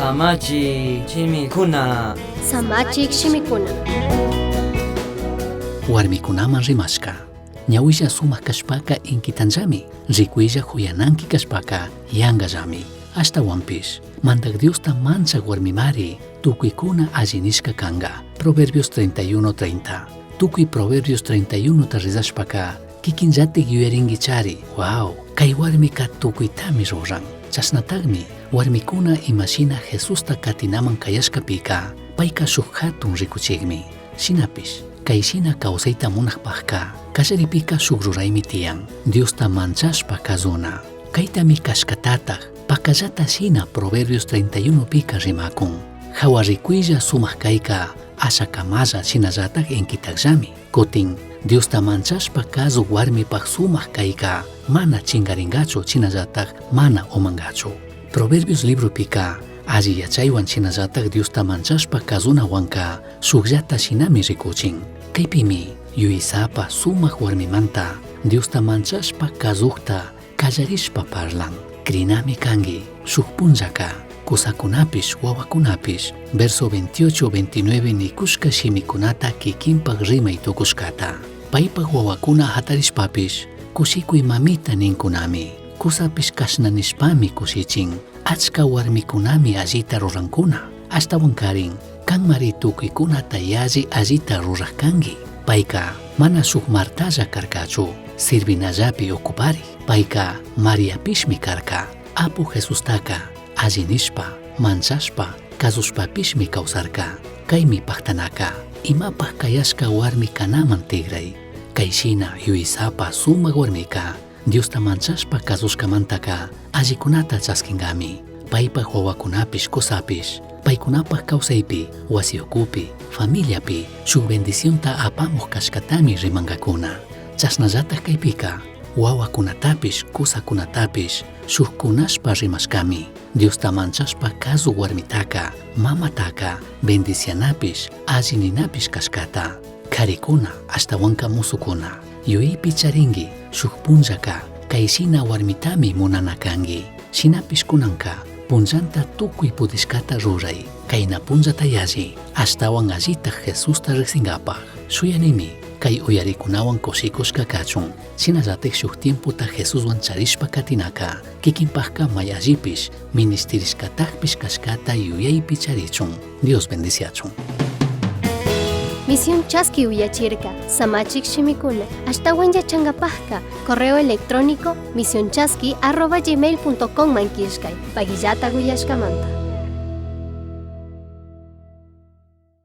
Samachi shimikuna. Samachik shimikuna. Warmikunaman rimashka. Ñahuilla sumak kashpaka inkitanllami, rikuilla huyananki kashpaka yangallami. Ashtahuanpish, Mandak Diosta manchak warmimari tukuykuna alli nishka kanga. Proverbios 31:30. Tukuy Proverbios 31 ta rizashpaka kikinllatik yuyarinkichari. Wow, kay warmika tukuytami ruran. Chashnatakmi warmikuna imashina Jesusta katinaman kayashkapika payka shuk hatun rikuchikmi. Shinapish, kayshina kawsayta munakpakka kallaripika shuk ruraymi tiyan. Diosta manchashpa kazuna. Kaytami kashkatatak pakallata shina Proverbios 31 pika rimakun. Hawa rikuylla sumak kayka ashakamalla shinallatak inkitakllami. Kutin, Diosta manchashpa kazuk warmipak sumak kayka mana chingaringachu shinallatak mana umangachu. Proverbios libropika alli yachaywan shinallatak Diosta manchashpa kazunawanka shukllata shinami rikuchin. Kaypimi yuyaysapa sumak warmimanta Diosta manchashpa kazukta kallarishpa parlan. Crinami kanki shuk punllaka kusakunapish wawakunapish verso 28-29 nikushka shimikunata kikinpak rimay tukushkata. Paypak wawakuna hatarishpapish kushikuy mamita ninkunami. Kusapish kashna nishpami kushichin. Achka warmikunami allita rurankuna. Ashtawankarin kanmari tukuykunata yalli allita ruraj kanki. Payka mana shuk Martalla karkachu. Sirvinallapi ocupari. Payka Mariapishmi karka. Apu Jesustaka alli nishpa, manchashpa, kazushpapishmi kawsarka. Kaymi paktanaka. Imapaj kayashka warmi kanaman tigray. Kayshina yuyaysapa sumak warmika Diosta manchashpa kazushkamantaka allikunata chaskinkami. Paypak wawakunapish kusapish paykunapak kawsaypi, wasi ukupi, familiapi shuk bendicionta apamuk kashkatami rimankakuna. Chashnallatak kaypika wawakunatapish kusakunatapish shukkunashpa rimashkami. Diosta manchashpa kazuk warmitaka, mamataka bendicianapish, alli ninapish kashkata. Karikuna ashtawanka musukuna, yuyaypi charinki shuk punllaka kayshina warmitami munana kanki. Shinapish kunanka punllanta tukuy pudishkata ruray, kayna punllata yalli ashtawan allitak Jesusta riksinkapaj. Shuyanimi kay uyarikunawan kushikushka kachun. Shinallatik shuk tiempota Jesuswan charishpa katinaka kikinpakka may allipish ministirishkatakpish kashkata yuyaypi charichun. Dios bendiciachun. Misión Chaski uyachirka, Samachik shimikuna, ashtawan yachankapajka, correo electrónico misionchaski@gmail.com man killkay, pagillata uyashkamanta.